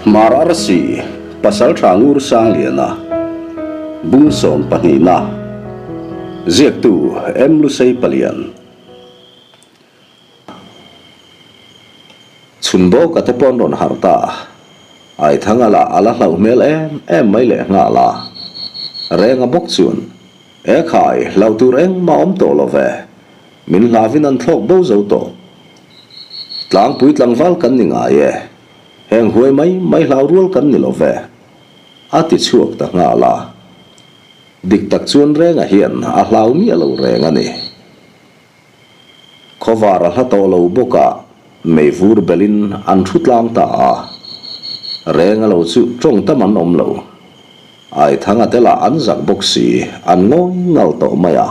Hmar Arsi, Pasaltha Ngur Sangliana, Bung Sawmpahnihna, Ziaktu M. Lusei Palian. Chhun bawka te pawh an rawn harh ta. Aithanga lah a la hlauh hmel em em mai leh nghal a. Renga bawk chuan, E khai, hlauh tur engmah awm tawh lo ve. Min hlavin an thlawk bo zo tawh. Tlangpui tlangval kan ni ngai e. Heng huai mai mai hlau rual kan ni lo ve. A ti chhuak ta nghal a. Dik tak chuan Renga hian a hlau miah lo reng a ni. Khawvar a hla tawh lo bawk a, mei vur belin an thu tlang ta a. Reng a lo chu tawng tam an awm lo. Aithanga te lah an zak bawk si, an ngawi ngal tawh mai a.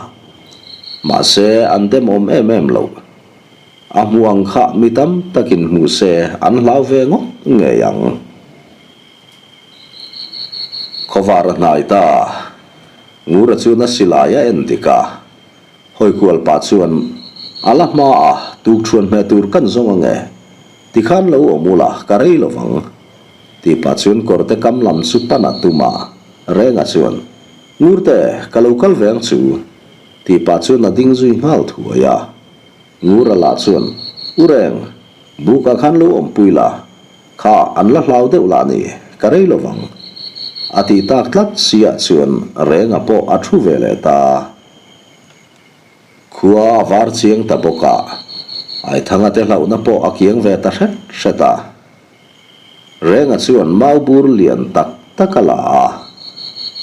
Mahse, an demawm em em lo. A hmu ang kha mi tam takin hmu se an hlau ve ngawt ngei ang. Khawvar a hnai ta. Ngura chuan a silai a en dik a. Hawikual pa chuan, A la hma a, tukṭhuan hmeh tur kan zawng ang e. Tikhan lo awm ula, ka rei lo vang. Tih pah chuan kawrte kam lam chu pan a tum a, Renga chuan, Ngurte, ka lo kal ve ang chu. Tih pah chuan a ding zui nghal thuai a. Ngura lah chuan, U Reng, bukah khan lo awmpui la, kha an la hlau deuh lah ni, ka rei lo vang. A tih tak tlat siah chuan Renga pawh a thu ve leh ta. Khua a var chiang ta bawk a, Aithanga te hlauhna pawh a kiang ve ta hret hret a. Renga chuan mau bur lian tak tak a la a,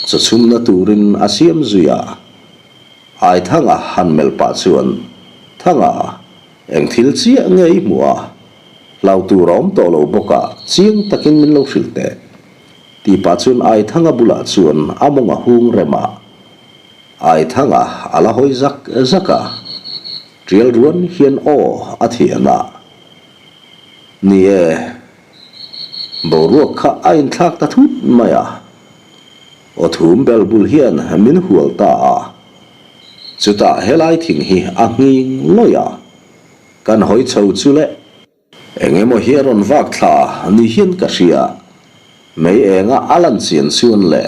chawchhumna turin a siam zui a. Aithanga han melh pah chuan, Thanga, eng thil chiah nge i hmuh a? Hlau tur a awm tawh lo bawk a, chiang takin min lo hrilh teh. Tih pah chuan Aithanga bulah chuan a mawng a hung rem a. Aithanga a la hawi zak zak a, tial ruan hian aw a thian a. Ni e, boruak kha a inthlak ta thut mai a, aw thum bel bul hian min hual ta a. Chutah helai thing hi a nghing lawih a, kan hawi chho chu le. Eng emaw hi a rawn vak thla ni hian ka hria. Mei enga a lan chian chuan le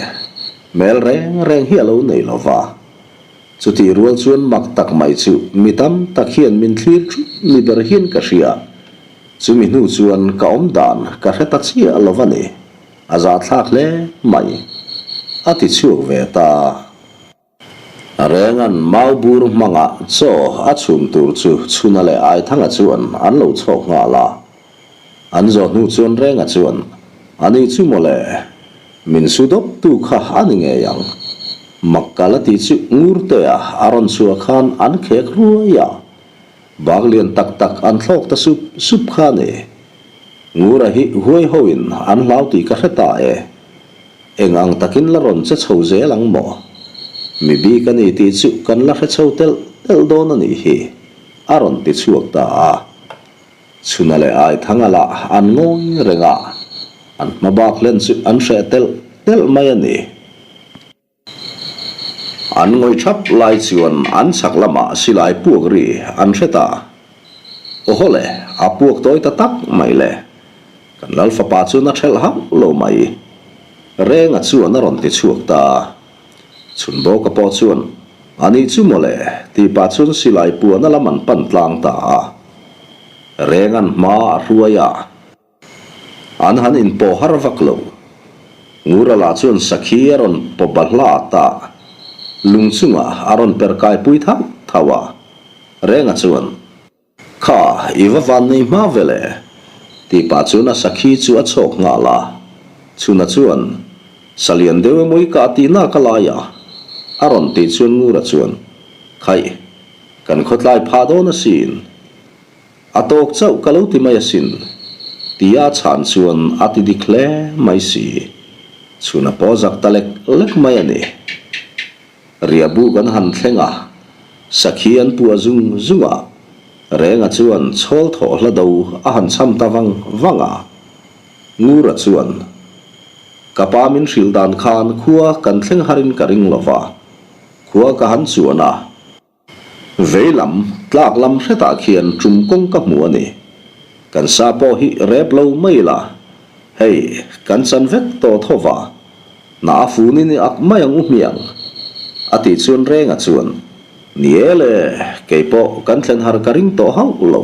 hmel reng reng hi a lo nei lo va. Chutih rual chuan mak tak mai chu mi tam tak hian min thlir thup ni ber hian ka hria. Chumi hnu chuan ka awm dan ka hre ta chiah lo va ni. A zahthlak hle mai. A ti chhuak ve ta. Rengan mau bur hmanga chaw a chhum tur chu Chhuna leh Aithanga chuan an lo chhawk nghal a. An zawh hnu chuan Renga chuan, A ni chu mawle, min su dawp tu kha a ni ngei ang. Mak ka la ti chu Ngurtea a rawn chhuah khan an khek ruai a, bak lian tak tak an thlawk ta sup sup kha a ni. Ngura hi huai hoin an hlau tih ka hre ta e. Eng ang takin la rawn che chho zel ang maw? Mi bik a ni tih chu kan la hre chho telh telh dawn a nih hi, a rawn ti chhuak ta a. Chhuna leh Aithanga lah an ngawi reng a, an hma bak hlen chu an hreh telh telh mai a ni. An ngawih thap lai chuan an chhak lamah silai puak ri an hre ta. Aw le, a puak tawi ta tak mai le. Kan lal fapa chuan a ṭhelh hauh lo mai. Renga chuan a rawn ti chhuak ta. Chhun bawka pawh chuan, A nih chu maw le, tih pah chuan silai puana lam an pan tlang ta a. Renga'n hma a hruai a. An han inpawh har vak lo. Ngura lah chuan sakhi a rawn paw bahla ta. Lung chungah a rawn per kaipui thauh thauh a. Renga chuan. Kha, i va van nei hma ve le? Tih pah chuan a sakhi chu a chhawk nghal a. Chhuna chuan, Salian deuh emaw i kah tih nak a lai a? A rawn tih chuan Ngura chuan, Khaih, kan khawtlai phah dawn asin. A tawk chauh ka lo ti mai asin. Tia a chhan chuan a ti dik hle mai si. Chhuna pawh zak ta lek lek mai a ni. Riahbu kan han thleng a, sakhi an puah zung zung a, Renga chuan chhawl thawh hla do a han cham ta vang vang a. Ngura chuan, Ka pa min hrilh dan khan khua kan thleng harin ka ring lo va, khua ka han chuan a. Vei lam, tlak lam hretah khian tum kawng ka hmu a ni. Kan sa pawh hi rep lo mai la. Hei, kan chan vek tawh tho va, hna a funin i ak mai ang u hmiang, a tih chuan Renga chuan, Ni e le, kei pawh kan thlen har ka ring tawh hauh lo.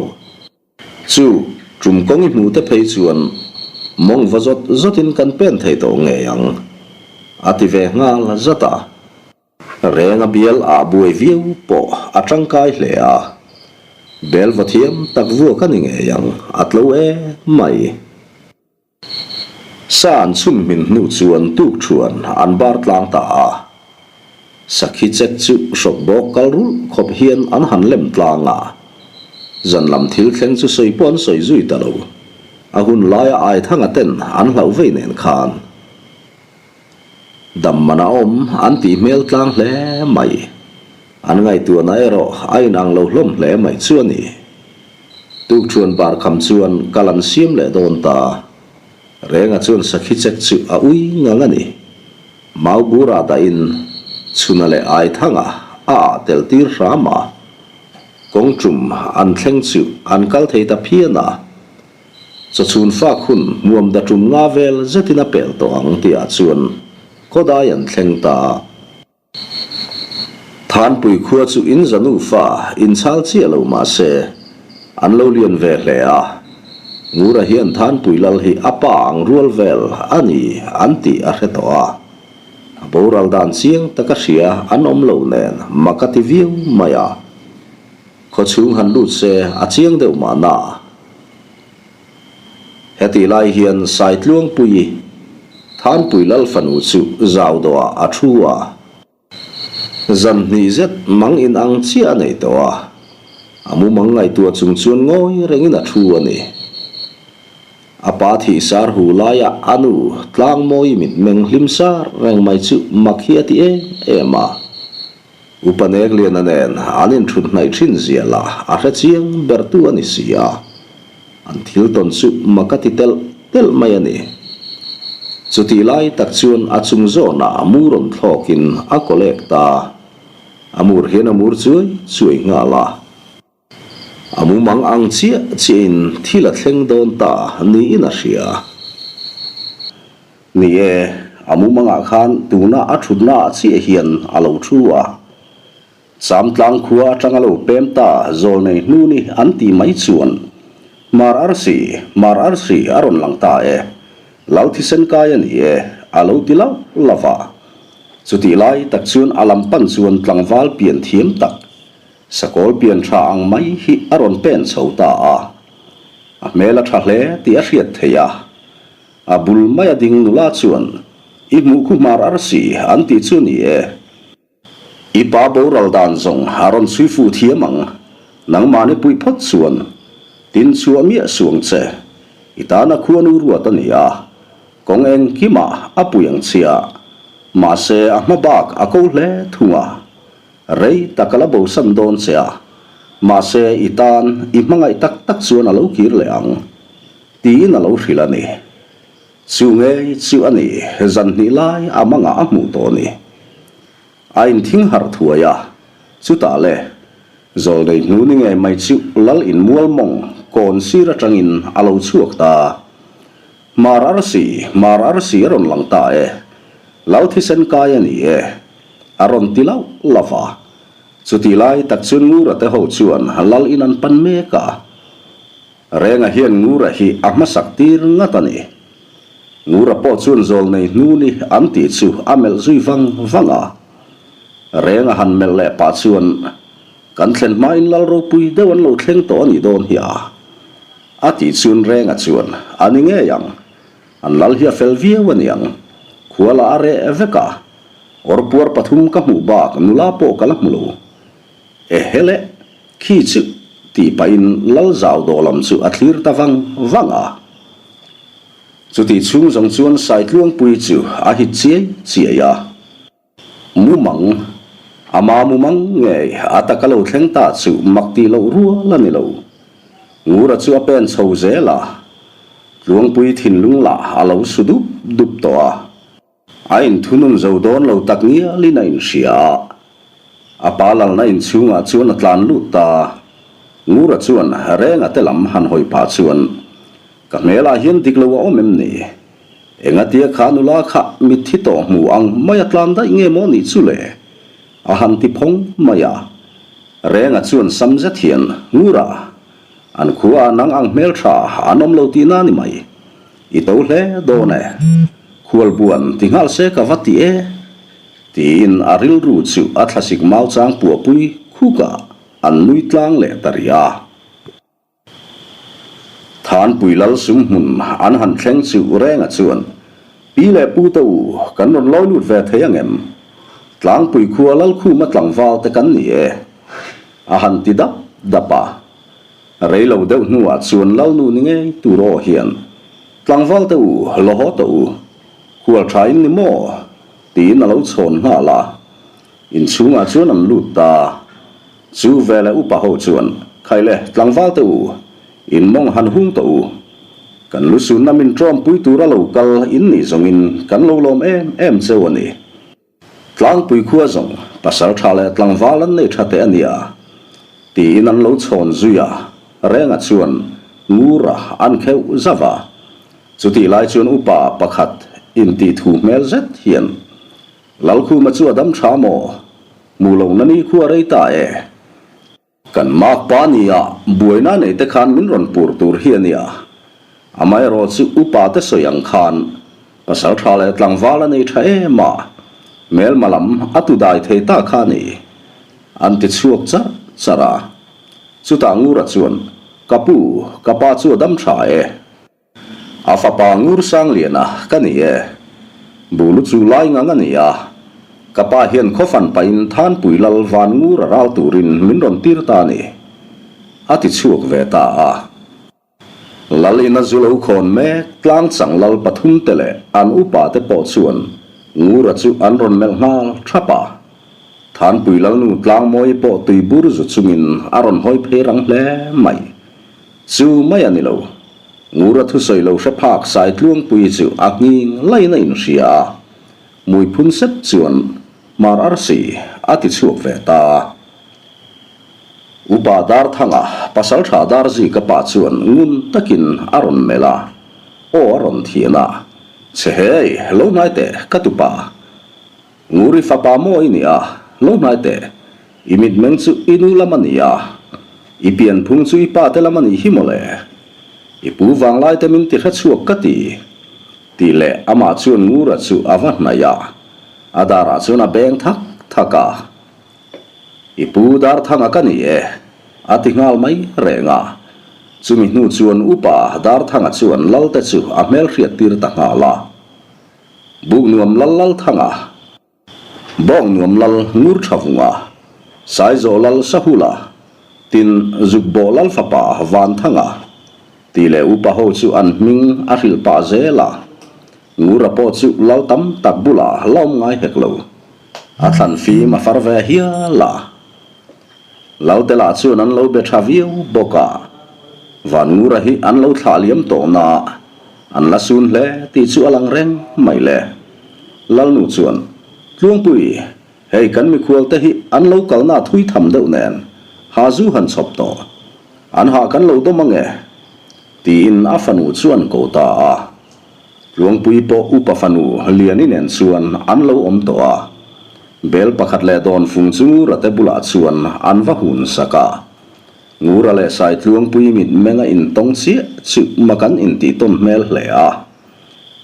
Chu, tum kawng i hmuh te phei chuan mawng va zawt zawtin kan pen thei tawh ngei ang, a ti ve nghal zat a. Renga bial ah buai viau pawh a tangkai hle a, bel va thiam tak vuak a ni ngei ang, a tlo e mai. Sa an chhun hmin hnu chuan tuk thuan an bar tlang ta a, sakhi chek chu hrawk bawk kal rulh khawp hian an han lem tlang a, zan lam thil thleng chu sawi pawh an sawi zui ta lo, a hun laia Aithanga ten an hlauh vei nen khan. Dam man a awm an tih hmel tlang hle mai. An ngaihtuahna erawh a inang lo hlawm hle mai chu a ni. Tukṭhuan bar kham chuan kal an siam leh dawn ta. Renga chuan sakhi chek chu a ui ngang a ni. Mau bura dahin chhuna leh Aithanga a ah tel tir hram a. Kawng tum an thleng chu an kal thei ta phian a. Chawchhun fak hun hmuam da tum nga vel zetin a pel tawh ang tihah chuan khawdai an thleng ta a. Thanpui khua chu in za nufa inchhal chiah lo mah se an lo lian ve hle a. Ngura hian Thanpui lal hi a pa ang rual vel a ni an tih a hre tawh a. A boral dan chiang taka hria an awm lo nen mak a ti viau mai a. Khawchhung han lut se a chiang deuh mahna. Hetih lai hian Saitluangpuii, Thanpui Lal fanu chu zau dawhah a thu a. Zan hnih zet mang in ang chiah a nei tawh a, a mumang ngaihtuah chung chuan ngawi rengin a thu a ni. A pa thih sar hu laia a nu Tlangmawi mitmeng hlim sar reng mai chu mak hi a ti em em a. Upa Nekliana nen an inthut hnaih thin zia lah a hre chiang bertu a ni si a, an thil tawn chu mak a ti telh telh mai a ni. Chutih lai tak chuan a chung zawnah mu rawn thlawkin a kawlek ta, a mur hian a mur chuai chuai nghal a. A mumang ang chiah chiahin thil a thleng dawn ta niin a hria. Ni e, a mumangah khan tuna a thutnaah chiah hian a lo thu a. Chamtlang khua atanga lo pem ta zawlnei hnu ni an tih mai chuan Hmar arsi, Hmar arsi a rawn lang ta e, Lal thisen kai a ni e, a lo ti lauh lauh a. Chutih lai tak chuan a lam pan chuan tlangval pian thiam tak Sakawl pian tha ang mai hi a rawn pen chho ta a, a hmel a tha hle tih a hriat theih a. A bul mai a ding nula chuan, I hmuh khu hmar arsi an tih chu ni e. I pa boral dan zawng a rawn chhui fuh thiam ang, nangmahni puih phawt chuan tin chhuah miah suang che. I tana khuanu ruat a ni a, kawng engkimah a pui ang chiah. Mahse a hma bak a ko hle thung a. Rei tak a la bosan dawn che a, mahse i tan i hmangaih tak tak chuan a lo kir leh ang, tiin a lo hrilh a ni. Chu ngei chu a ni, zan hnih lai a mangah a hmuh tawh ni. A inthing harh thuai a, chutah le, zawlnei hnu ni ngei mai chu lal in mual mawng kawn sir atangin a lo chhuak ta. Hmar arsi, hmar arsi a rawn lang ta e, lal thisen kai a ni e, a rawn ti lauh lauh a. Chutih lai tak chuan Ngura te ho chuan lal in an pan mek a. Renga hian Ngura hi a hmasak tir ngat a ni. Ngura pawh chuan zawlnei hnu ni an tih chu a melh zui vang vang a. Renga han melh leh pah chuan, Kan thlen hmain lal ropui deuh an lo thleng tawh a nih dawn hi a. A tih chuan Renga chuan, A ni ngei ang. An lal hi a fel viau a niang. Khua lah a reh vek a. Awrpuar pathum ka hmuh bak nula pawh ka la hmu lo. Ehe le, khi chu tih pahin lal zau dawh lam chu a thlir ta vang vang a. Chutih chhung zawng chuan Saitluangpui chu a hit chiai chiai a. Mumang, ama mumang ngei a taka lo thleng ta chu mak tih loh rual a ni lo. Ngura chu a pen chho zel a, Tluangpui thinlung lah a lo su dup dup tawh a. A inthunun zo dawn lo tak ngialin a inhria a, a pa lalna inchhungah chuan a tlan lut ta. Ngura chuan Renga te lam han hawi pah chuan, Ka hmelah hian dik lo a awm em ni? Engatia kha nula kha mitthi tawh hmu ang mai a tlan daih nge maw nih chu le? A han ti phawng mai a. Renga chuan sam zet hian, Ngura, an khua ah nang ang hmeltha an awm lo tihna ni mai. I to hle dawn e. Khualbuan ti nghal se ka va ti e. Tiin a rilru chu a thlasik mau chang puahpui khukah an nui tlang leh ta rih a. Thanpui lal sum hmun an han thleng chu Renga chuan, Pi leh Pu te u, kan rawn lawi lut ve thei ang em? Tlangpui khua Lalkhuma tlangval te kan ni e, a han ti dap dap a. Rei lo deuh hnuah chuan Lalnu ni ngei tur aw hian, Tlangval te u, law haw tawh u, hual tha in ni maw? tiin a lo chhawn nghal a. Inchhungah chuan an lut ta. Chu veleh upa ho chuan, Khai le, tlangval te u, in mawng han hung tawh u. Kan lu sunna min ṭawmpui tura lo kal in nih zawngin kan lo lawm em em cheu a ni. Tlangpui khua zawng pasal ṭha leh tlangval an nei ṭha teh a nia, tiin an lo chhawn zui a, Renga chuan Ngura an kheuh zauh a. Chutih lai chuan upa pakhat intih thu hmel zet hian, Lalkhuma chu a dam tha maw? Hmu lo na ni khu a rei ta e. Kan makpa nia buaina nei te khan min rawn pur tur hi a nia. Amaherawh chu upa te sawi ang khan pasal tha leh tlangval a nei tha em a, hmelma lam a tu dai thei ta kha a ni. An ti chhuak charh charh a. Chutah Ngura chuan, Ka pu, ka pa chu a dam tha e. A fapa Ngur Sangliana ka ni e. Bulu chu lai ngang a ni a. Ka pa hian khawfan pahin Thanpui Lal Van Ngur a ral turin min rawn tir ta a ni. A ti chhuak ve ta a. Lal ina zu lo khawn mek tlang chang lal pathum te leh an upa te pawh chuan Ngura chu an rawn melh nghal thap a. Thanpui Lalnu Tlangmawi pawh tuibur zu chungin a rawn hawi phei rang hle mai. Chu mai a ni lo. Ngura thusawi lo hre phak Saitluangpui chu a nghing laiin a inhria a, hmui phun sep chuan hmar arsi a ti chhuak ve ta a. Upa Darthanga, Pasaltha Darzika pa chuan ngun takin a rawn melh a, aw a rawn thian a, Che hei, lo hnai teh, ka tupa. Nguri fapa maw i nih a, lo hnai teh. I mitmeng chu i nu lam a ni a, i pianphung chu i pa te lam a nih hi mawle. I pu vanglai te min ti hre chhuak ka ti. Tih leh amah chuan Ngura chu a va hnaih a, a darah chuan a beng thak thak a. I pu Darthanga ka ni e, a ti nghal mai reng a. Chumi hnu chuan upa Darthanga chuan Lalte chu a hmelhriat tir ta nghal a. Buk nuam lal lal thanga, bawng nuam lal ngur tha vunga, Saizawh lal Sahula, tin zuk bawh lal fapa Van Thanga tih leh upa ho chu an hming a hrilh pah zel a. Ngura pawh chu lal tam tak bulah la awm ngai hek lo. A thlan fim a far ve hial a. Lalte lah chuan an lo be tha viau bawk a, Van Ngura hi an lo thlah liam tawh na an la sun hle tih chu a lang reng mai le. Lalnu chuan, Tluangpui, hei kan mikhual te hi an lo kalna thui tham deuh nen ha zu han chhawp tawh. An ha kan lo dawm ange, tiin a fanu chuan ko ta a. Tluangpui pawh upa fanu Liani nen chuan an lo awm tawh a. Bel pakhat leh dawnfung chu Ngura te bulah chuan an va hun sak a. Ngura leh Saitluangpui mitmeng a intawng chiah chu mak an intih tawn hmel hle a.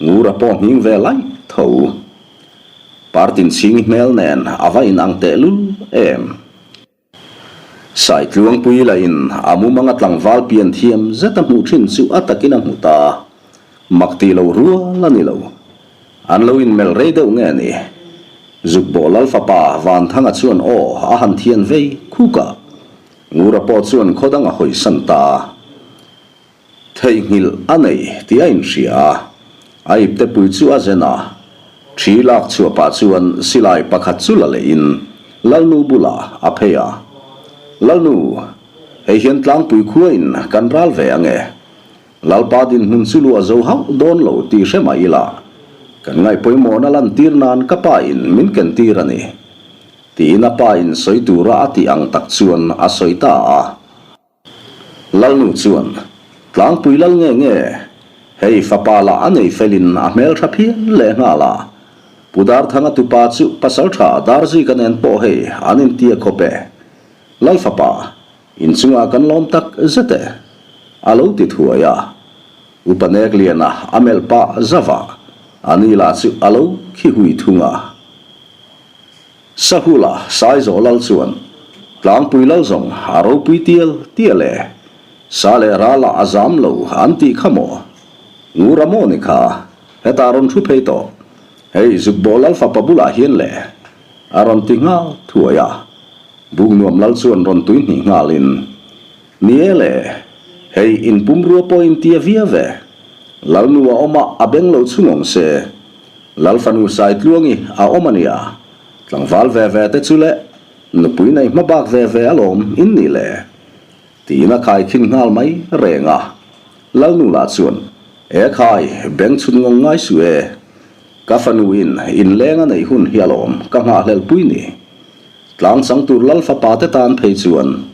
Ngura pawh nghing ve laih tho. Partin chhingi hmel nen a va inang tehlul em. Saitluangpui lahin a mumanga tlangval pian thiam zet a hmuh thin chu a takin a hmu ta. Mak tih lo rual a ni lo. An lo inmelh rei deuh nge ni? Zukbawh Lal fapa Vanthanga chuan aw a han thian vei khuk a. Ngura pawh chuan khaw dang a hawisan ta. Theihnghilh a nei tih a inhria a, a iptepui chu a zen a. Thi lak chhuah pah chuan silai pakhat chu la lehin Lalnu bulah a phei a. Lalnu, hei hian tlangpui khuain kan ral ve ange. Lalpa dinhmun chu luah zo hauh dawn lo tih hre mah ila, kan ngaihpawimawhna lantir nan ka pa in min ken tir a ni. Tiin a pa in sawi tura a tih ang tak chuan a sawi ta a. Lalnu chuan, Tlangpui lal nge nge? Hei fapa lah a nei felin a hmeltha phian lehnghal a. Pu Darthanga tupa chu pasaltha Darzika nen pawh hei an intia khawp e. Lal fapa, inchungah kan lawm tak zet e. A lo ti thuai a. Upa Nekliana a melh pah zauh a, a ni lah chu a lo khi hui thung a. Sahula Saizawh lal chuan, Tlangpui lal zawng a ropui tial tial e, sa leh ralah a zam lo an tih kha maw? Ngur a maw ni kha? Hetah rawn thu phei tawh. Hei Zukbawh lal fapa bulah hian le a rawn ti nghal thuai a. Buknuam lal chuan rawn tui hnih nghalin, Ni e le, hei in pumrua pawh in tia viau e. Lalnu a awm a, a beng lo chhung awm se. Lal fanu Saitluangi a awm a nia, tlangval ve ve te chu le, nupui nei hma bak ve ve alawm in nih le? Tiin a khai khin nghal mai reng a. Lalnu lah chuan, E khai, beng chhun ngawng ngai suh e. Ka fanu in inleng a neih hun hi alawm ka nghahhlelh pui ni. Tlang chang tur Lal fapa te tan phei chuan,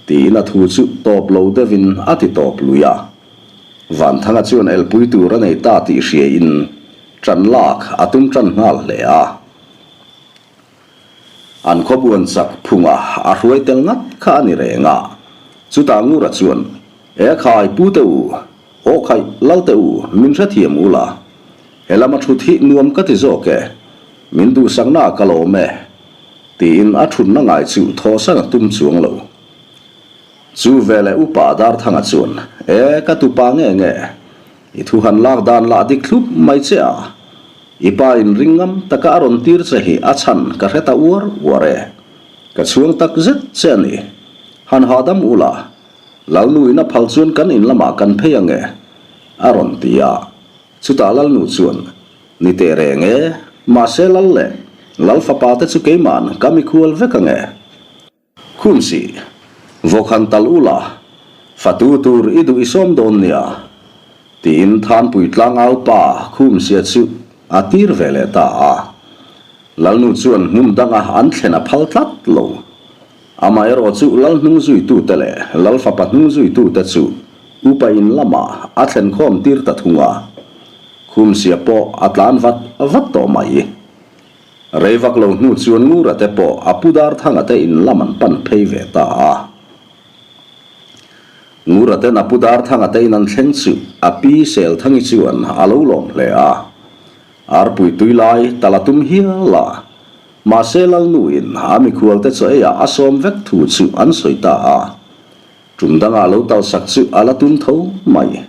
tiin a thu chu tawp lo deuhin a ti tawp lui a. Vanthanga chuan elpui tur a nei ta tih hriain ṭan lak a tum ṭan nghal hle a. An khawbuan chak phunga a hruai tel ngat kha a ni reng a. Chutah Ngura chuan, E khai pu te u, aw khaih lal te u, min hrethiam u la. He lama ṭhut hi nuam ka ti zawk e, min duhsakna ka lawm e, tiin a ṭhutna ngai chu thawhsan a tum chuang lo. Chu veleh upa Darthanga chuan, E, ka tupa nge nge? I thu han lak dan lah dik thlup mai che a. I pa in ring ngam taka a rawn tir che hi a chhan ka hre ta uar uar e. Ka chhuang tak zet che a ni. Han hahdam ula, Lalnu in a phal chuan kan in lamah kan phei ange, a rawn ti a. Chutah Lalnu chuan, Ni teh reng e, mahse Lal leh Lal fapa te chu keima'n ka mikhual vek ange. Khum si, Vawkhan tal ula, fatu tur i duh i sawm dawn nia, tiin Thanpui tlangau pa Khum sia chu a tir ve leh ta a. Lalnu chuan hmun danga an thlen a phal tlat lo. Amaherawh chu Lal hnung zuitute leh Lal fapa hnung zuitute chu upa in lamah a thlen khawm tir ta thung a. Khum sia pawh a tlan vat vat tawh mai. Rei vak lo hnu chuan Ngura te pawh a pu Darthanga te in lam an pan phei ve ta a. Ngura ten a pu Darthanga te in an thleng chu a pi Selthangi chuan a lo lawm hle a. Arpui tui lai tal a tum hial a. Mahse Lalnu in a mikhual te chaw eiah a sawm vek thu chu an sawi ta a. Tum dangah lo tal sak chu a la tum tho mai.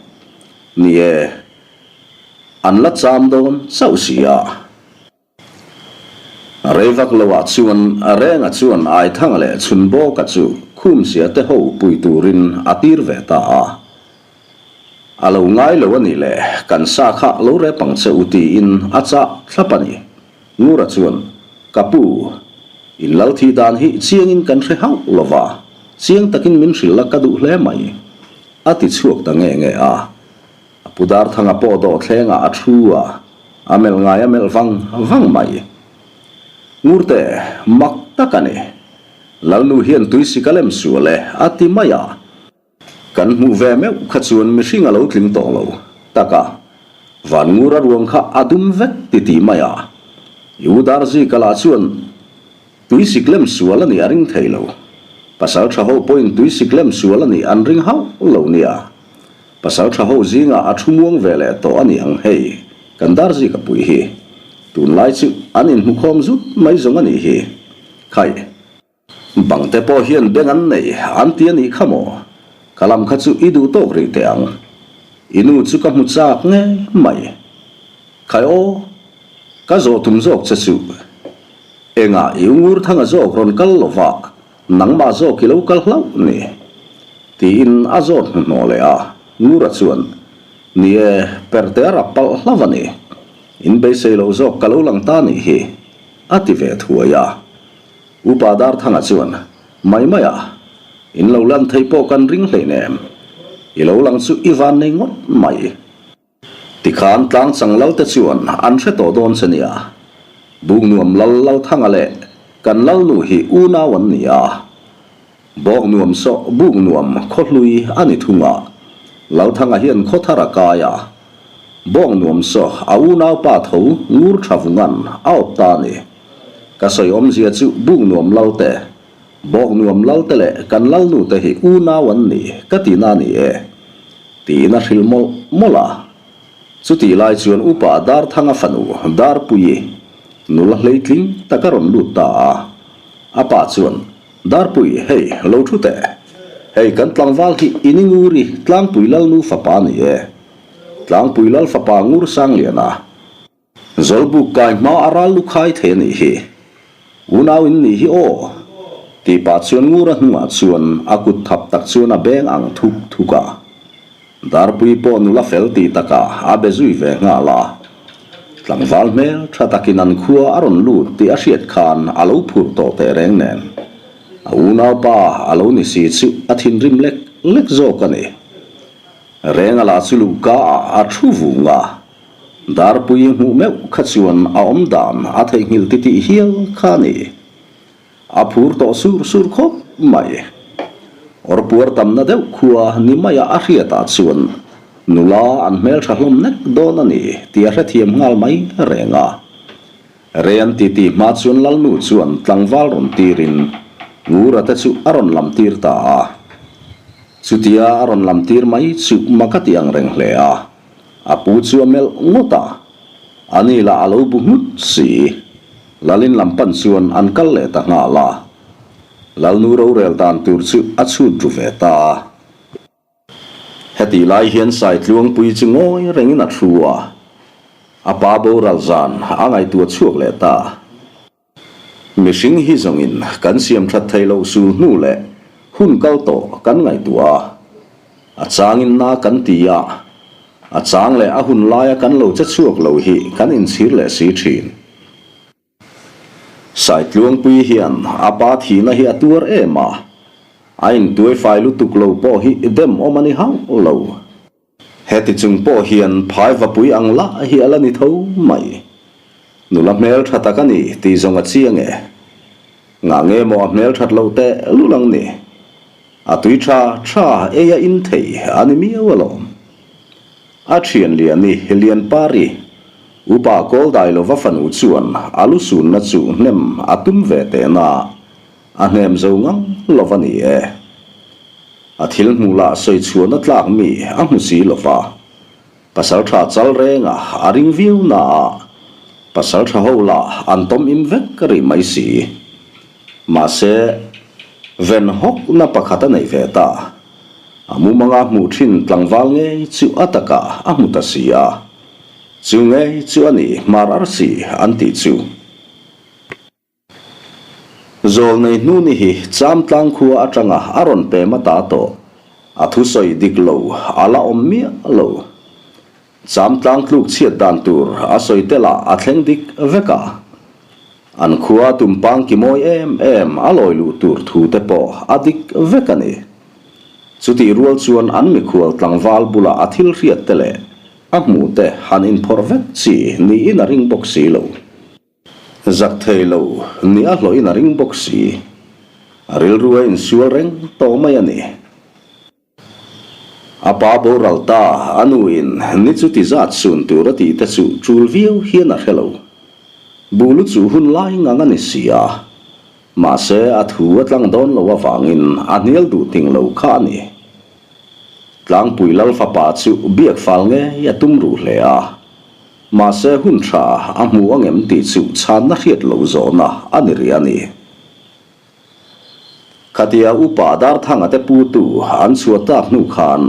Ni e, an la cham dawn chauh si a. Rei vak loah chuan Renga chuan Aithanga leh Chhunbawka chu Khumzia te ho pui turin a tir ve ta a. A lo ngai lo a nih le, kan sa kha lo rep ang che u tiin a chah thlap a ni. Ngura chuan, Ka pu, in lal thih dan hi chiangin kan hre hauh lo va, chiang takin min hrilh la ka duh hle mai, a ti chhuak ta nge nge a. A pu Darthanga pawh dawhthlengah a thu a, a melh ngai a melh vang vang mai. Ngurte, mak tak a ni. Lalnu hian tuisik a lem sual e, a ti mai a. Kan hmuh ve meuh kha chuan mihring a lo tling tawh lo tak a, van ngur a ruang kha a dum vek ti ti mai a. I u Darzika lah chuan tuisik lem sual a nih a ring thei lo. Pasal tha ho pawhin tuisik lem sual a nih an ring hauh lo nia. Pasal tha ho zingah a thu muang ve leh tawh a ni ang hei, kan Darzika pui hi. Tunlai chu an inhmukhawm zut mai zawng a nih hi. Khaih. Bang te pawh hian beng an nei an ti a nih kha maw? Ka lam kha chu i duh tawk rih teh ang. I nu chu ka hmu chak ngei mai. Khai aw, ka zawh tum zawk che chu. Engah i ungur thanga zawk rawn kal lo va, nangmah zawk i lo kal hlauh ni? Tiin a zawt hnuhnawh leh a, Ngura chuan, Ni e, perte a rap palh hlauh a ni. In beisei loh zawk ka lo lang ta nih hi, a ti ve thuai a. Upa Darthanga chuan, Mai mai a, in lo lan thei pawh kan ring hleinem. I lo lang chu i van nei ngawt mai. Tikhan Tlangchang Lalte chuan an hre tawh dawn che nia. Buknuam Lal Lalthanga leh kan Lalnu hi unau an ni a. Bawknuam sawh Buknuam khaw hlui a ni thung a. Lalthanga hian khaw thar a kai a. Bawng nuam saw a unaupa tho ngur tha vungan a awp ta a ni. Ka sawi awmzia chu buk nuam lal te, bawk nuam lal te leh kan lalnu te hi unau an ni ka tihna a ni e, tiin a hrilh mawlh mawlh a. Chutih lai chuan upa Darthanga fanu Darpuii nula hleitling tak a rawn lut ta a. A pa chuan, Darpui, hei, lo thu teh. Hei kan tlangval hi i ni Nguri, Tlangpui Lalnu fapa a ni e. Tlangpui Lal fapa Ngur Sangliana. Zawlbuk kai hma a ral lu khai thei a nih hi. Unau in nih hi aw. Tih pah chuan Ngura hnungah chuan a kut thap tak chuan a beng ang thuk thuk a. Darpui pawh nula fel tih takah a be zui ve nghal a. Tlangval hmel tha takin an khua a rawn lut tih a hriat khan a lo phur tawh teh reng nen. A unaupa a lo ni si chu a thinrim lek lek zawk a ni. Renga lah chu luhka ah a thu vung a, Darpui hmuh meuh kha chuan a awm dan a theihnghilh titih hial kha a ni. A phur tawh sur sur khawp mai. Awrpuar tamna deuh khua ni maia a hriatah chuan nula an hmeltha hlawm nek dawn a ni tih a hrethiam nghal mai reng a. Rei an titi hma chuan Lalnu chuan tlangval rawn tirin Ngura te chu a rawn lam tir ta a. Chutia a rawn lam tir mai chu mak a ti ang reng hle a, a pu chu a melh ngawt a, a ni lah a lo bu nghut si. Lalin lam pan chuan an kal leh ta nghal a, Lalnu rorel dan tur chu a chhut ru ve ta a. Hetih lai hian Saitluangpui chu ngawi rengin a thu a, a pa boral zan a ngaihtuah chhuak leh ta. Mihring hi zawngin kan siam that thei loh sul hnu leh hun kal tawh kan ngaihtuah a, a changin na kan ti a, a chang leh a hun laia kan lo che chhuak lo hi kan inchhir leh si thin. Saitluangpui hian a pa thihna hi a tuar em a, a intuai fai lutuk lo pawh hi dem awm a ni hauh lo. Heti chung pawh hian phai vapui ang lah hi a la ni tho mai. Nula hmel tha tak a ni tih zawng a chiang e. Ngah nge maw a hmel that loh teh lul ang ni. A tui tha tha ei a in thei a ni miau alawm. A thian lian i Lianpari, upa Kawldai lova fanu chuan a lu sunna chu hnem a tum ve tehna a hnem zo ngang lova ni e. A thil hmuh lah sawi chhuahna tlak mi a hmu si lo va, pasal tha chal renga a ring viau na a, pasal tha ho lah an tawm im vek rih mai si. Mahse, ven hawkna pakhat a nei ve ta. A mumanga hmuh thin tlangval ngei chu a takah a hmu ta si a. Chu ngei chu a ni hmar arsi an tih chu. Zawlnei hnuni hi Chamtlang khua atanga a rawn pem ata tawh. A thusawi dik lo a la awm miah lo. Chamtlang tluk chhiat dan tur a sawi tel ah a thleng dik vek a. An khua tumpang ki mawi em em a lawi luh tur thu te pawh a dik vek a ni. Chutih rual chuan an mikhual tlangval bulah a thil hriat te leh a hmuh te han inphawrh vek chi niin a ring bawk si lo. Zak thei lo ni a hlawhin a ring bawk si. A rilru a insual reng tawh mai a ni. A pa boral ta, a nu in ni chu ti zat sun tur a tih te chu tul viau hian a hre lo. Buh lu chu hun lai ngang a ni si a. Mahse a thu a tlang dawn lo avangin a hnial duh ting lo kha a ni. Tlangpui Lal fapa chu biak fal ngei a tum ruh hle a. Mahse hun tha a hmu angem tih chu chhanna hriat loh zawhna a ni rih a ni. Khatia Upa Darthanga te putu an chhuah tak hnu khan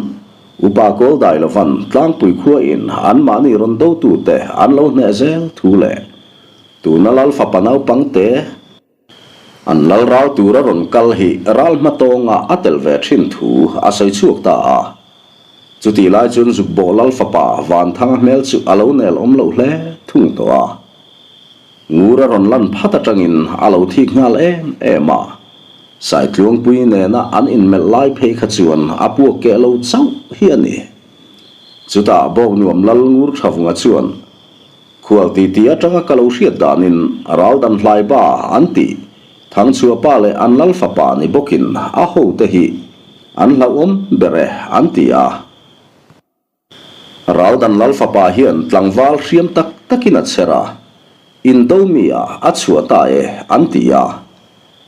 Upa Kawldai lovan Tlangpui khua in anmahni rawn dotute an lo hneh zel thu leh tuna Lal fapa naupang te An lal ral tur a rawn kal hi ral hma tawnga a tel ve thin thu a sawi chhuak ta a. Chutih lai chuan Zukbawh lal fapa Vanthanga hmel chu a lo nel awm loh hle thung tawh a. Ngur a rawn lan phat atangin a lo thik nghal em em a. Saitluangpui nena an inmelh lai phei kha chuan a puak keh lo chauh hi a ni. Chutah Bawknuam lal Ngur Thavunga chuan Khual titi atanga ka lo hriat danin ral dan hlai ba an tih Thangchhuah pa leh an lal fapa ni bawkin a hote hi an hlauhawm ber e an ti a. Raldan Lal fapa hian tlangval hriam tak takin a chher a, Indo mi ah a chhuah ta e an ti a,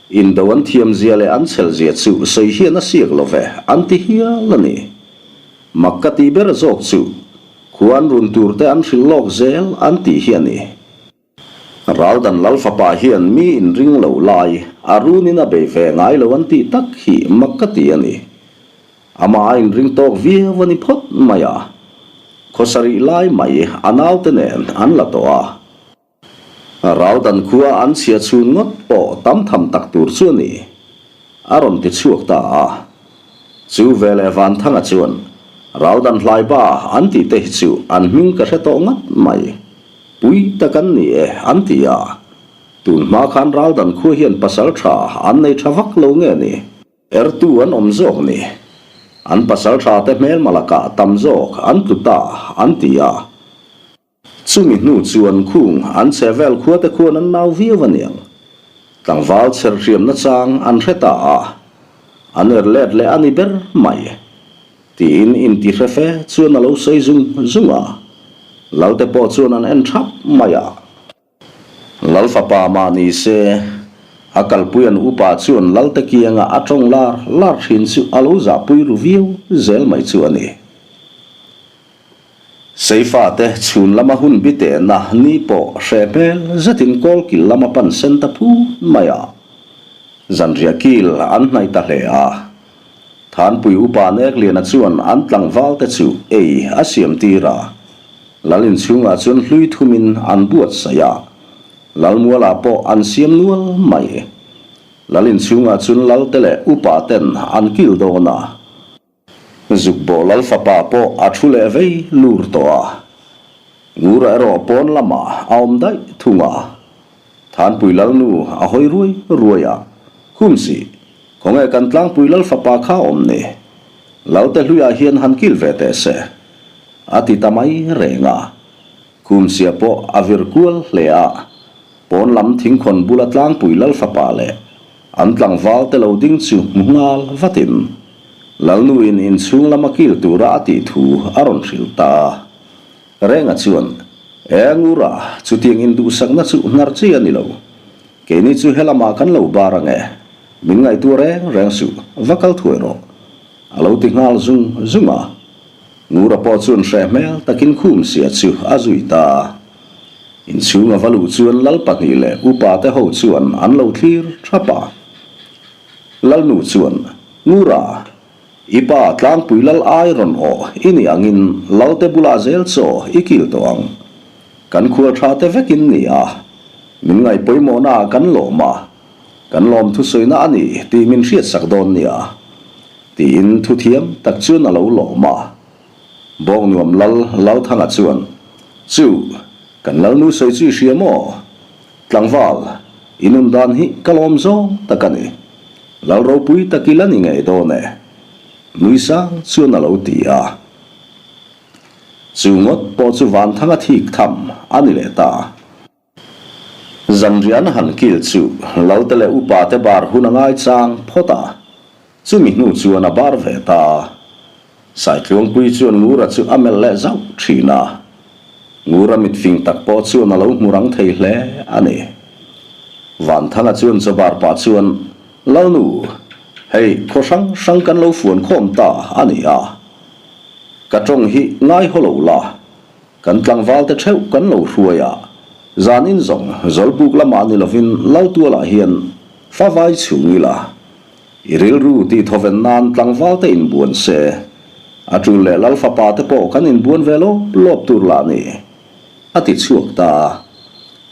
Indo an thiam zia leh an chhel zia chu sawi hian a siak lo ve an ti hial a ni. Mak ka tih ber zawk chu khua an run tur te an hrilh lawk zel an tih hi a ni. Raldan Lal fapa hian mi inring lo lai a runin a bei ve ngai lo an tih tak hi mak ka ti a ni. Amah a inring tawk viau a ni phawt mai a, khawsarih lai mai a naute nen an la tawh a. Raldan khua an chhia chhun ngawt pawh tam tham tak tur chu a ni, a rawn ti chhuak ta a. Chu veleh Vanthanga chuan, Raldan hlaiba an tih te hi chu an hming ka hre tawh ngat mai, pui tak an ni e an ti a. Tun hma khan Raldan khua hian pasal tha an nei tha vak lo nge ni? Ertu an awm zawk ni. An pasal tha te hmelma lakah tam zawk an tlu ta an ti a. Chumi hnu chuan khung an che vel khua te khuan an nau viau aniang. Tlangval chher hriamna chang an hre ta a. An er let leh a ni ber mai. Tiin inti hre fe chuan a lo sawi zung zung a. Lalte pawh chuan an en thap mai a. Lal fapa mah ni se, a kalpui an upa chuan Lalte kianga a tawng lar lar thin chu a lo zahpui ru viau zel mai chu a ni. Seifa te chhun lama hun bitehna ni pawh hre hmel zetin kawlkil lama pan sen ta phut mai a, zanriah kil an hnaih ta hle a. Thanpui upa Nekliana chuan an tlangval te chu ei a siam tir a. Lal inchhungah chuan hlui thumin an buatsaih a, Lalmualah pawh an siam nual mai. Lal inchhungah chuan Lalte leh upa ten an kil dawn a. Zukbawh Lal fapa pawh a thu leh vei lur tawh a. Ngura erawh pawn lamah a awm daih thung a. Thanpui Lalnu a hawi ruai ruai a, Khumsi, khawnge kan tlangpui Lal fapa kha awm ni? Lalte hluiah hian han kil ve teh se. A ti ta mai reng a. Khumsia pawh a vir kual hle a, pawn lam thingkhawn bula tlangpui Lal fapa leh an tlangval te lo ding chu hmu nghal vatin Lalnuin inchhung lama kil tura a tih thu a rawn hrilh ta a. Renga chuan, E Ngura, chutiang induhsakna chu hnar chi a ni lo. Keini chu helamah kan lo bar ang e. Min ngaihtuah reng reng suh, va kal thuai rawh. A lo ti nghal zung zung a. Ngura pawh chuan hreh hmel takin khum sia chu a zui ta a. Inchhung a va luh chuan lal pahnih leh upa te ho chuan an lo thlir thap a. Lalnu chuan, Ngura, i pa tlangpui lal ai rawn awh i nih angin lalte bulah zel chaw i kil tawh ang. Kan khual tha te vekin ni a, min ngaih pawimawhna ah kan lawm a, kan lawm thusawina a ni tih min hriatsak dawn nia. Tiin thuthiam tak chuan a lo lawm a. Bawngnuam Lal Lalthanga chuan, Chu, kan Lalnu sawi chu i hria maw? Tlangval, i nun dan hi ka lawm zawng tak a ni. Lal ropui tak i la ni ngei dawn e. Nui sang chuan a lo ti a. Chu ngawt pawh chu Vanthanga thik tham a ni leh ta. Zanrian han kil chu Lalte leh upa te bar hun a ngaichang phawt a, chumi hnu chuan a bar ve ta a. Saitluangpui chuan Ngura chu a melh leh zauh thin a, Ngura mit fing tak pawh chuan a lo hmu rang thei hle a ni. Vanthanga chuan chaw bar pah chuan, Lalnu, hei khaw hrang hrang kan lo fuan khawm ta a ni a, ka tawng hi ngai haw lo la, Kan tlangvalte theuh kan lo hruai a, zan in zawng Zawlbuk lamah ni lovin Laltualah hian fa vai chhung ila, i rilru tih thawven nan tlangvalte inbuan se, a tul leh Lal fapa te pawh kan inbuan ve lawp lawp tur lah ni, a ti chhuak ta a.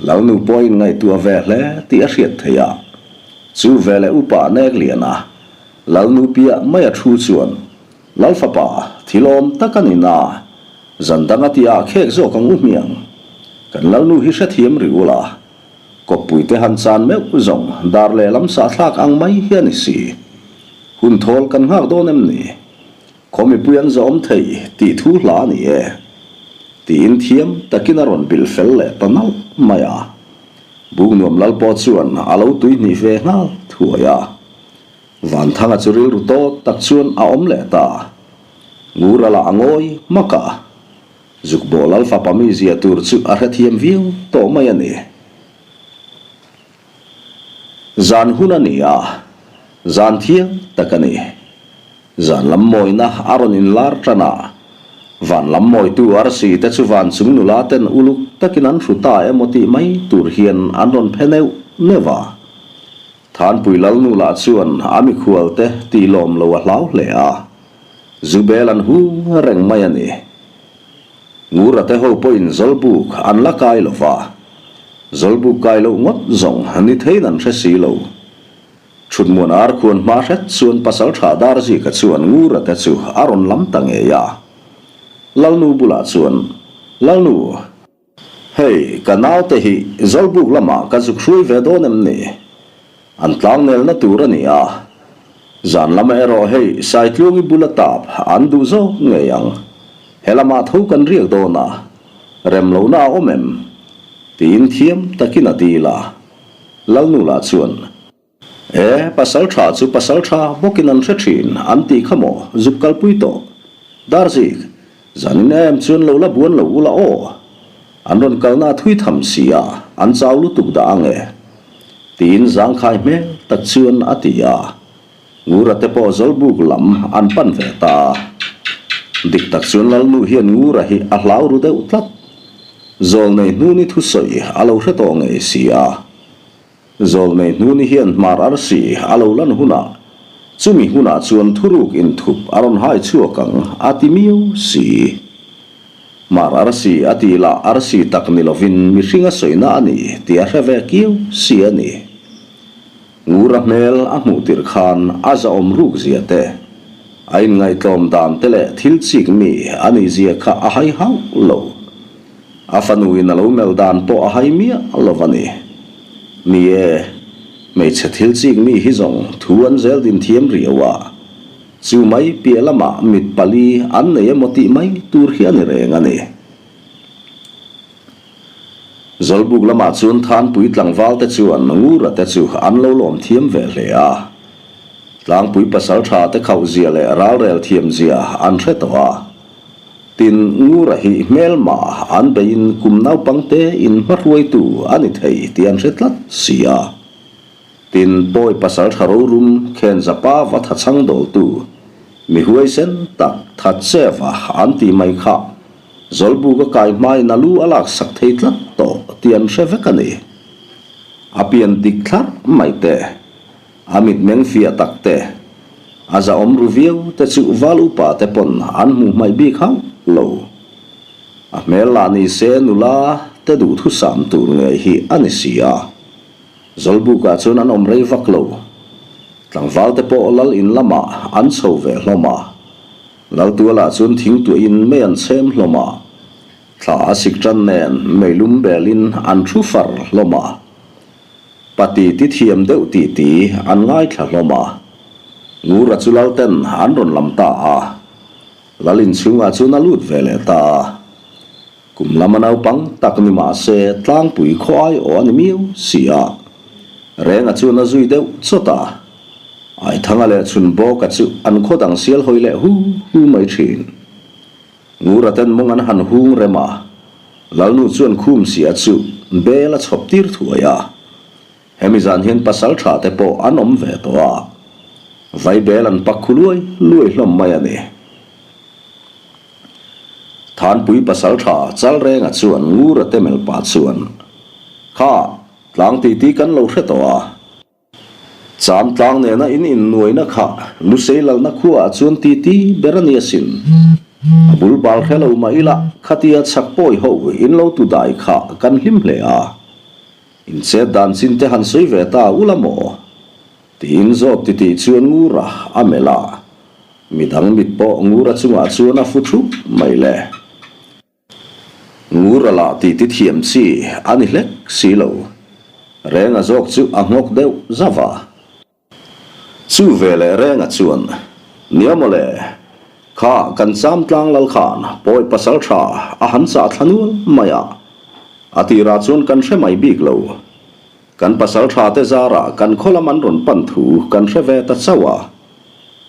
Lalnu pawh a inngaihtuah ve hle tih a hriat theih a, chu veleh upa Nekliana, Lalnu piah mai a thu chuan Lal fapa thil awm tak a ni na, Zan dang a tih ah khek zawk ang u hmiang. Kan Lalnu hi hrethiam rih ula. Kawppui te han chan meuh zawng dar lehlam sahthlak ang mai hi a ni si. Hun thawl kan nghak dawn em ni? Khaw mipui an zawm thei tih thu hla a ni e. Tiin thiam takin a rawn bilh fel leh ta nalh mai a. Buknuam Lal pawh chuan a lo tuihnih ve nghal thuai a. Vanthanga chu rilru tawt tak chuan a awm leh ta. Ngura lah a ngawi hmak a. Zukbawh lal fapa mizia tur chu a hrethiam viau tawh mai a ni. Zan hun a ni a, zan thiang tak a ni. Zan lam mawina a rawn inlar tan a, van lam mawitu arsi te chu van chung nula ten uluk takin an hru ta emaw tih mai tur hian an rawn phe neuh neuh a. Thanpui Lalnu lah chuan a mikhual te tih lawm lo a hlau hle a, Zubel an hung reng mai a ni. Ngura te ho pawhin Zawlbuk an la kai lo va, Zawlbuk kai loh ngawt zawng ni theiin an hre si lo. Thutmuan ar khuan hma hret chuan Pasaltha Darzika chuan Ngura te chu a rawn lam ta ngei a. Lalnu bulah chuan, Lalnu! Hei, ka naute hi Zawlbuk lamah ka zuk hruai ve dawn em ni? An tlangnelna tur a ni a. Zan lamah erawh hei Saitluangi bula tap an duh zawk ngei ang. He lamah tho kan riak dawn a, rem lohna a awm em? Tiin thiam takin a dil a. Lalnu lah chuan. E, pasal tha chu pasal tha bawkin an hre thin an tih kha maw zuk kalpui tawh. Darzik, zanin em chuan lo la buan lo ula aw. An rawn kalna a thui tham si a, an chau lutuk dah ang e. Tiin zangkhai hmel tak chuan a ti a. Ngura te pawh Zawlbuk lam an pan ve ta a. Dik tak chuan Lalnu hian Ngura hi a hlau ru deuh tlat. Zawlnei hnuni thusawi a lo hre tawh ngei si a. Zawlnei hnuni hian hmar arsi a lo lan hunah, chumi hunah chuan thuruk inthup a rawn hai chhuak ang a ti miau si. Hmar arsi a tih lah arsi tak ni lovin mihring a sawina a ni tih a hre ve kiau si a ni. Ngura hmel a hmuh tirh khan a zahawm ruk zia te, a inngaihtlawm dan te leh thil chik mi a nih zia kha a hai hauh lo. A fanuin a lo melh dan pawh a hai miah lo va ni. Ni e, hmeichhe thil chik mi hi zawng thu an zel din thiam riau a, chu mai piah lamah mit pali an nei emaw tih mai tur hi a ni reng a ni. Zawlbuk lamah chuan Thanpui tlangval te chuan Ngura te chu an lo lawm thiam ve hle a. Tlangpui pasaltha te khauh zia leh ralrel thiam zia an hre tawh a. Tin, Ngura hi hmelma an beiin kum naupangte in hmahruaitu a ni thei tih an hre tlat si a. Tin, Pawi pasal tha rorum Khenjapa va tha chhang dawltu, mi huaisen tak Thatcheva an tih mai kha Zawlbuka kai hmain a lu a laksak thei tlat tawh tih an hre vek a ni. A pian dik thlarh mai te. A mitmeng fiah tak te, a zahawm ru viau te chu val upa te pawn an hmuh hmaih bik hauh lo. A hmel lah ni se nula te duhthusam tur ngei hi a ni si a. Zawlbukah chuan an awm rei vak lo. Tlangval te pawh lal in lamah an chho ve hlawm a. Laltualah chuan thingtuahin mei an chhem hlawm a. Thla a sik tan nen meilum belin an thu far hlawm a. Pa titi thiam deuh titi an ngaithla hlawm a. Ngura chu Lalten an rawn lam ta a. Lal inchhungah chuan a lut ve leh ta a. Kum lama naupang tak ni mah se tlangpui khaw ai aw a ni miau si a. Renga chuan a zui deuh chawt a. Aithanga leh Chhunbawka chu an khaw dang sial hawi leh hu hu mai thin. Ngura ten mawng an han hung rem a, Lalnu chuan khum sia chu bel a chhawp tir thuai a. Hemi zan hian pasal tha te pawh an awm ve tawh a, vai bel an pak khu luai luai hlawm mai a ni. Thanpui pasal tha Chalrenga chuan Ngura te melh pah chuan, Kha, tlang titi kan lo hre tawh a. Cham tlang nena in innuaina kha Lusei lalna khuaah chuan titi ber a ni asin. A bul bal hre lo mah ila khatia chhak pawi ho in lo tu dai kha kan hlim hle a. In chet dan chin te han sawi ve ta ula maw? Tiin zawt titih chuan Ngura a melh a. Midang mit pawh Ngura chungah chuan a fu thup mai le. Ngura lah titi thiam chi a ni hlek si lo. Renga zawk chu a nghawk deuh zauh a. Chu ve leh Renga chuan, Nia maw le, kha kan cham tlang lal khan pawi pasal tha a han chah thla nual mai a, a tirah chuan kan hre mai bik lo. Kan pasal tha te zarah kan khaw lam an rawn pan thu kan hre ve ta chauh a.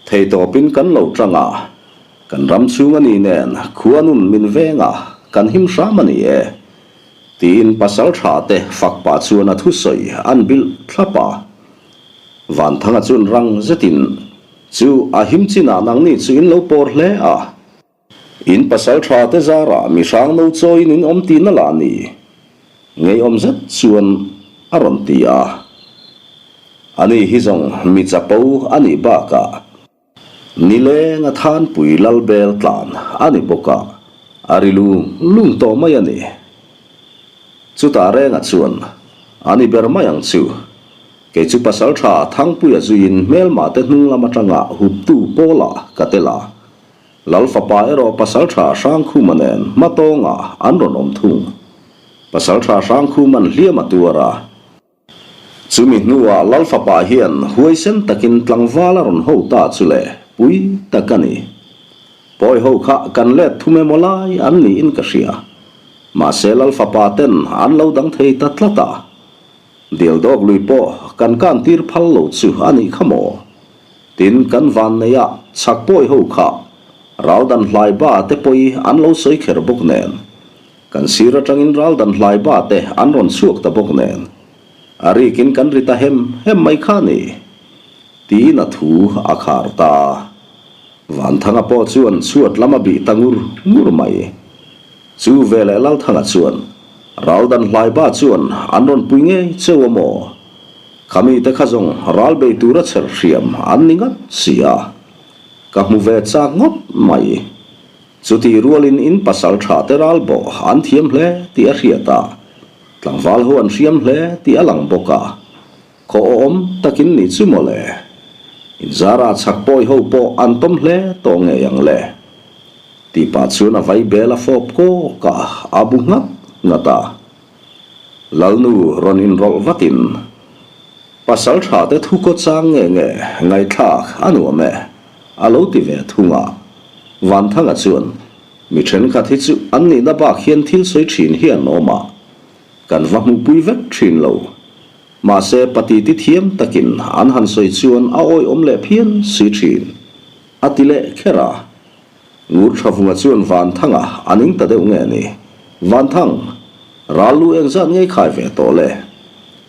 Theitawpin kan lo tang a. Kan ram chhung a ni nen khuanun min veng a, kan him hram a ni e, tiin pasalṭha te fak pah chuan a thusawi an bilh thlap a. Vanthanga chuan rang zetin, Chu a him chinah nangni chu in lo pawr hle a. In pasalṭha te zarah mi hrang no chawiin in awm tihna lah ni? Ngeiawm zet chuan a rawn ti a. Ani hi zawng mi chapo a nih bakah nileng a thanpui lal bel tlan a ni bawk a, a ri lung lung tawh mai a ni. Chutah Renga chuan, A ni ber mai ang chu. Kei chu pasalṭha Thangpuia zuiin hmelmah te hnung lam aṭanga huptu pawlah ka tel a. Lal fapa erawh pasalṭha Hrangkhuma nen hmatawngah an rawn awm thung. Pasalṭha Hrangkhuma'n hliam a tuar a. Chumi hnuah Lal fapa hian huaisen takin tlangval a rawn ho ta chu le, pui tak a ni. Pawi ho kha kan let thum emaw lai an niin ka hria. Mahse Lal fapa ten an lo dang thei ta tlat a. Dialdawk lui pawh kan kan tir phal lo chu a nih kha maw? Tin, kan van nei a, chhak pawi ho kha Raldan hlai ba te pawi an lo sawi kher bawk nen, kan sir atangin Raldan hlai ba te an rawn chhuak ta bawk nen, a rikin kan ri ta hem hem mai kha ni, tiin a thu a khar ta. Vanthanga pawh chuan chhuat lam a bih ta ngur ngur mai. Chu veleh Lalthanga chuan, Raldan hlaiba chuan an rawn pui ngei cheu a maw? Khami te kha zawng ral bei tura chher hriam an ni ngat si a, ka hmu ve chak ngawt mai. Chutih rualin in pasal tha te ral bawh an thiam hle tih a hriat a, tlangval ho an hriam hle tih a lang bawk a, khaw awm takin nih chu maw le. Inzara chhak pawi ho pawh an tawm hle tawh ngei ang le. Tih pah chuan a vai bel a fawp kawk a, a bu nghat nghat a. Lalnu rawn inrawlh vatin, Pasal tha te thu kaw chang nge nge ngaihthlak a nuam e, a lo ti ve thung a. Vanthanga chuan, Mi thenkhat hi chu an nihna bak hian thil sawi thin hi an awm a, kan va hmuhpui vek thin lo. Mahse, patiti thiam takin an han sawi chuan a awihawm leh phian si thin, a ti leh kher a. Ngur Thavunga chuan Vanthanga a ning ta deuh nge ni? Vanthang, ral lu eng zat ngei khai ve tawh le?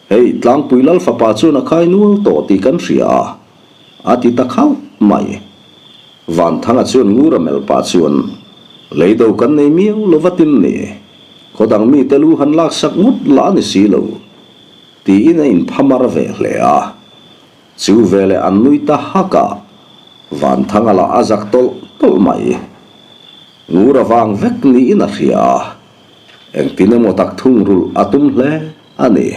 Hei, Tlangpui Lal fapa chuan a khai nual tawh tih kan hria a, a ti ta khauh mai. Vanthanga chuan Ngura melh pah chuan, Leido kan nei miau lo va tin ni? Khaw dang mite lu han laksak ngawt lah a ni si lo, tiin a inphamar ve hle a. Chu veleh an nui ta hak a, Vanthanga lah a zak tawlh tawlh mai. Ngur a vang vek niin a hria a, engtin emaw tak thungrulh a tum hle a ni.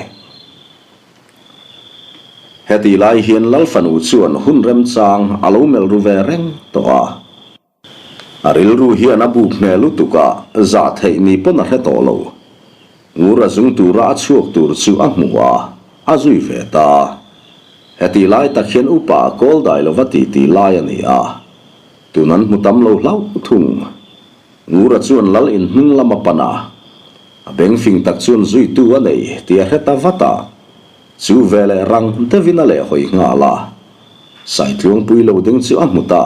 Heti lai hian Lalfanu chuan hun remchang a lo melh ru ve reng tawh a. A rilru hian a buk hmel lutuk a, zah theih ni pawn a hre tawh lo. Ngur a zung tura a chhuak tur chu a hmu a, a zui ve ta. Heti lai tak hian upa a kawl dai lova ti ti lai a ni a, tun an hmu tam lo hlauh thung. Ngura chuan lal in hnung lam a pan a, a beng fing tak chuan zuitu a nei tih a hre ta vat a, chu veleh rang deuhin a lehhawi nghal a. Saitluangpui lo ding chu a hmu ta.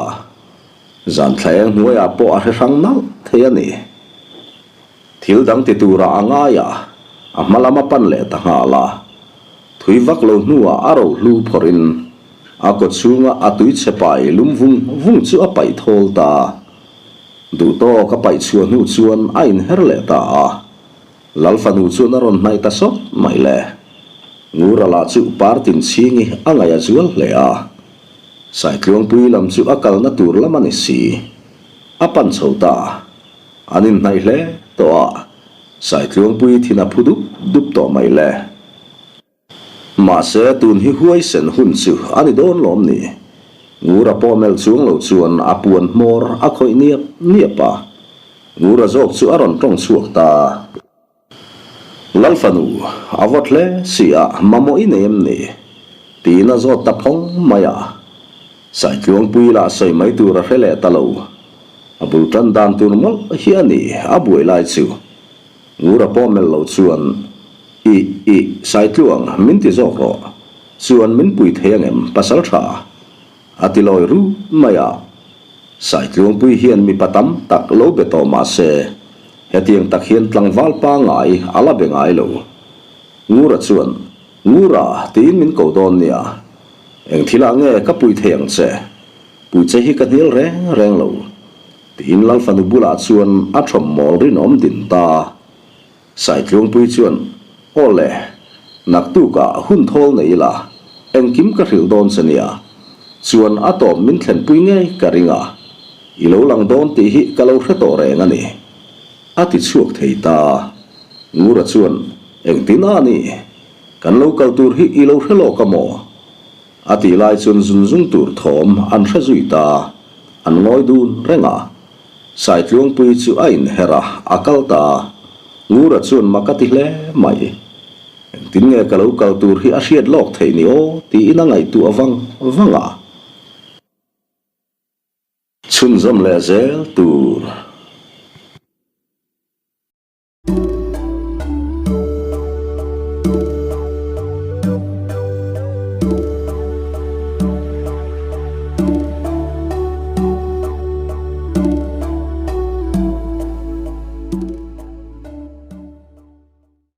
Zan thla eng hnuaiah pawh a hre hrang nalh thei a ni. Thil dang ti turah a ngai a, a hma lam a pan leh ta nghal a. Thui vak lo hnuah a rohlu phawrhin a kaw chhunga a tui chhe pai lum vung vung chu a paih thawl ta. Duhtawk a paih chhuah hnu chuan a inher leh ta a. Lal fanu chuan a rawn hnaih ta sawt mai le. Ngura lah chu partin chhingi a ngaih a zual hle a. Saitluangpui lam chu a kalna tur lam a ni si. A pan chho ta. An inhnaih hle tawh a, Saitluangpui thin a phu dup dup tawh mai le. Mahse, tun hi huaisen hun chu a ni dawn lawm ni? Ngura pawh melh chuang lo chuan a puan hmawr a khawih niap niap a. Ngura zawk chu a rawn tawng chhuak ta. Lalfanu, a vawt hle si a, mamawh i nei em ni? Tiin a zawt ta phawng mai a. Saitluangpui lah sawi mai tur a hre leh ta lo. A bul tan dan tur mawlh hi a ni, a buai lai chu. Ngura pawh melh lo chuan, Ih, ih, Saitluang, min ti zawk rawh. Chuan min pui thei angem, pasal tha? A ti lawi rup mai a. Saitluangpui hian mipa tam tak lo be tawh mah se. Hetiang tak hian tlangval pangngai a la be ngai lo. Ngura chuan, Ngura, tiin min ko dawn nia. Eng thilah nge ka pui thei ang che? Pui che hi ka hnial reng reng lo. Tiin Lalfanu bulah chuan a thawm mawl rinawm din ta. Saitluangpui chuan, Aw le, naktukah hun thawl nei ila, engkim ka hrilh dawn che nia. Chuan a tawp min thlenpui ngei ka ring a, i lo lang dawn tih hi ka lo hre tawh reng a ni. A ti chhuak thei ta. Ngura chuan, Engtin a ni? Kan lo kal tur hi i lo hre lawk a maw? A tih lai chuan zun zung tur thawm an hre zui ta. An ngawi dun reng a. Saitluangpui chu a inher a, a kal ta. Ngura chuan mak a ti hle mai. Engtin nge ka lo kal tur hi a hriat lawk theih ni aw tiin a ngaihtuah vang vang a. Chhunzawm leh zel tur.